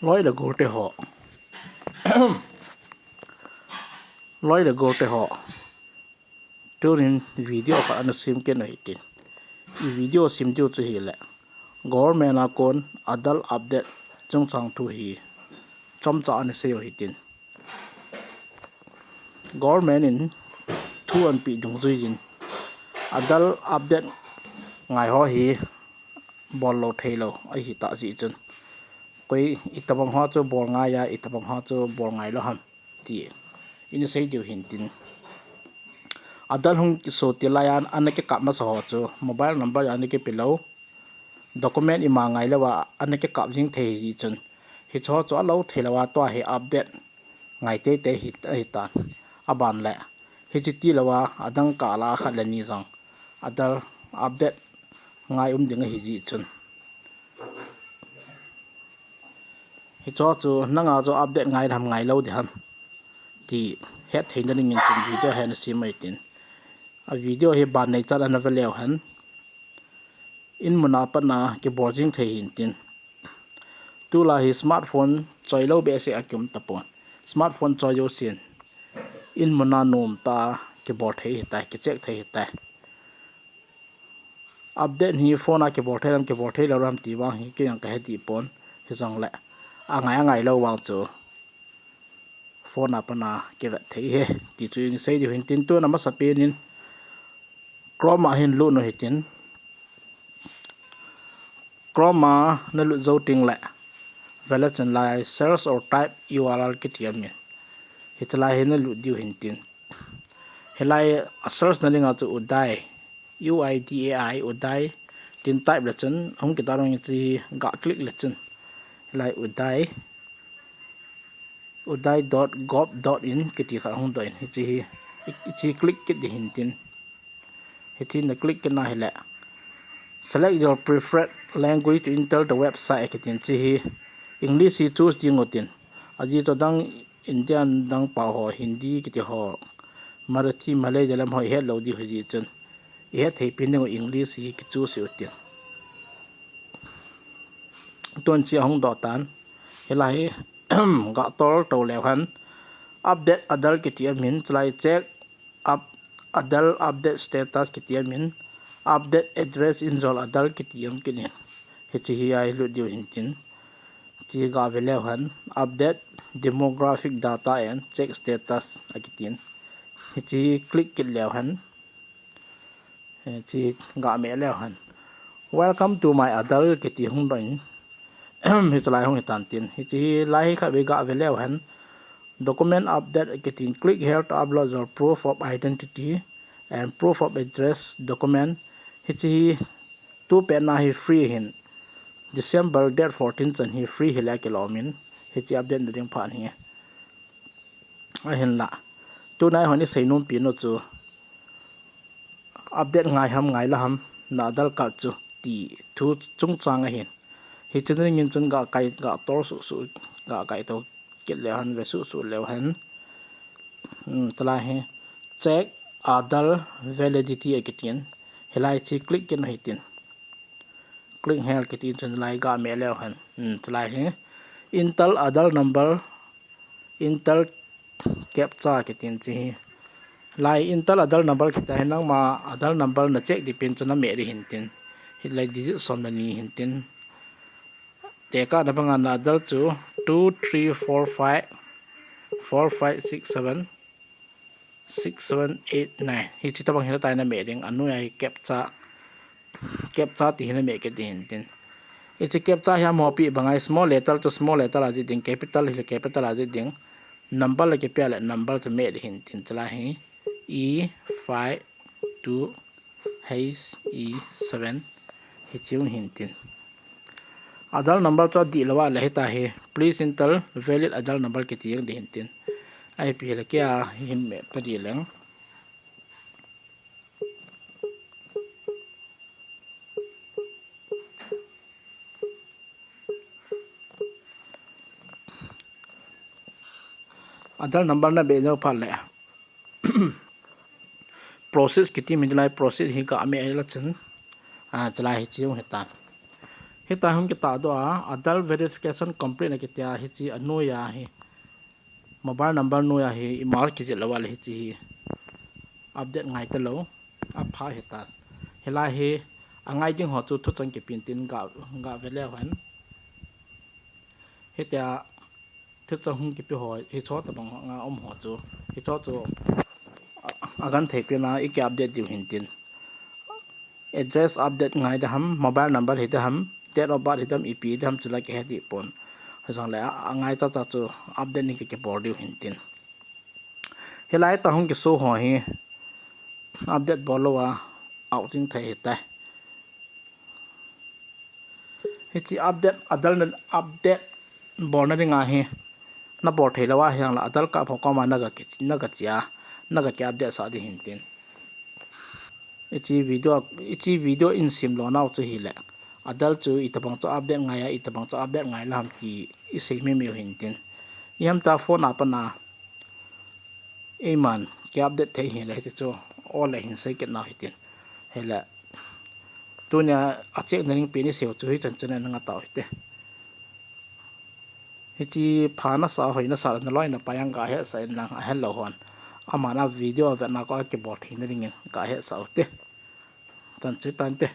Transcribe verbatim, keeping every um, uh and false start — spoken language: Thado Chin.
Loi le golte ho. Loi le golte ho. Tunin video khat ana sem kit u hitin. I video sem diu chu hile, government a kon Aadhaar update chungchang thu hi chomcha ana sei u hitin. Government in thu anapeh dungjuiyin Aadhaar update ngai ho hi bol lou thei lou ahi tah jeh chun, koi itobang ho chu bol ngai a, itobang ho chu bol ngai lou ham ti in sei diu hintin. Aadhaar hung kiso til laiya ana kikap masa ho chu mobile number ana kipe lou, document ima ngai louva ana kikap jing thei hi chun, hicho chu alou thei louva tua hi update ngai teitei hi, ahitan. Aban le, hiche ti louva adang kah lah a khat le ni jong Aadhaar update ngai um ding ahi jeh chun, hicho chu nanga chu update ngai ham ngai lou ding ham ti hetthei nadingin tin video hi ana sem u hitin. A video hi ban neichan ana ve leu hen, in muna pat a kibol jing thei hintin. Tulai hi smartphone choi lou behseh a kium tapon. Smartphone choi jousen in muna nomtah a kibol thei ahitai, kicheck thei ahitai. Update hi phone a kibol thei ham, kibol thei lou ham ti vang hi kei jong kahe dih pon, hijongle angai angai lou vang chu phone a pat a kivet thei ahi ti chu in sei diu hintin. Tun amasapen in Chrome a hin lut u hitin. Chrome a nalut jou teng le, vele chun lai search or type U R L kiti aum in, hiche lai hi nalut diu hintin. Hilai a search nading a chu Uday, U I D A I, Uday tin type le chun hung kit a, hiche hi ga click le chun, hilai Uday, uday dot gov dot in kiti khat hung doh in, hiche hi, hiche click kit ding hintin. Hiche na click kit na hile, select your preferred language to enter the website akitin, hiche hi English hi choose ding utin. Ajeh chu adang Indian dang pao ho, Hindi kiti ho, Marathi, Malayalam ho ihet lou diu ahi jeh chun, ihet thei pen dingu English hi kichoose utin. Tun hiche ahung doh tan. Hilai hi ga tol to leu hen, update Aadhaar kiti aum in, chulai check up Aadhaar update status kiti aum in, update address in jol Aadhaar kiti aum kit in. Hiche hi a ilut diu hintin. Hiche ga ve leu hen, update demographic data and check status akitin. Hiche hi click kit leu hen, hiche ga meh leu hen, Welcome to my Aadhaar kiti hung doh in, hiche lai hung hitan tin. Hiche hi lai hi khatvei ga ve leu hen, document update kitin, click here to upload your proof of identity and proof of address document. Hiche hi tu pet na hi free hin, December date fourteen chan hi free hile kilom in, hiche update nading phat hi. Ahinla, tuna eihon isei nompi nu chu update ngai ham ngai lou ham na Aadhaar card chu ti thu chungchang ahin. Hiche nadingin chun ga kai, ga tol suh suh, ga kai to kit leu hen, ve suh suh leu hen. Hmm, chulai hi check Aadhaar validity akitin. Hilai hiche click kit u hitin. Click here kitin, chun lai ga meh leu hen. Hmm, chulai hi enter Aadhaar number, enter captcha kitin hiche hi. Lai enter Aadhaar number kiti hi nangma Aadhaar number na check ding pen chu na meh ding hintin. Hilai digit som le ni hintin. Tekah na banga na Aadhaar chu two three four five four five six seven six seven eight nine. Hiche tabang hi natai na meh ding, anoiya hi captcha, captcha ti hi na meh kit ding hintin. Hiche captcha hi amaho pi banga small letter to small letter a jih ding, capital hile capital a jih ding, number le kipe le number chu meh ding hintin, chulai hi E five two H E seven hiche u hintin. Aadhaar number chu adih lou a le hitia hi, please enter valid Aadhaar number kiti jeng ding hintin. Ahi pi hile kei a hin meh ta ding leng. Aadhaar number na beh jou phat le process kiti min lai, process hi ga meh la chun, a, chulai hiche u hitan. Hitia hung kitah doh a, Aadhaar verification complete na kitia hichi anoiya hi. Mobile number noiya hi ima kijih lou a le hichi hi update ngai talou. Apha hitan. Hilai hi angai ding ho chu thuchang kipen tin ga, ga ve leu hen. Hitia thuchang hung kipe ho, hicho tabang nga um ho chu, hicho chu a, agenthei pen a iki update diu hin tin. Address update ngai da ham, mobile number hi da ham, date of birth hi da ham, ipi da ham chu la kihe dih pon. Hijong le a, angai chacha chu update ni ki, kibol diu hin tin. Hilai ta hung kiso ho hi update bol lou a, out jing thei hitai. Hichi update, Aadhaar na update bolna dinga hi, na bol thei lou a hiang la Aadhaar card pho koma na ga ki, na ga chia, na ga ki update sah di hin tin. Hichi video, hichi video in sim lou nau chu hile, Aadhaar chu itabang chu update ngai a, itabang chu update ngai la ham ti i sei mi mi hin tin. I ham ta phone a pat na eiman ki update thei hile, hichi chu ole hin sei kit nau hitin. Hile, tunia a check na ning pen i sei u chu hichan chan na nga tau hite. Hichi pha nasa, hoi nasa, na loi na pa yang ga hetsah in lang, ahelou hon. Aman a video vetna ko a kibol thei na dingin ga hetsah u te. Chan chu tan te.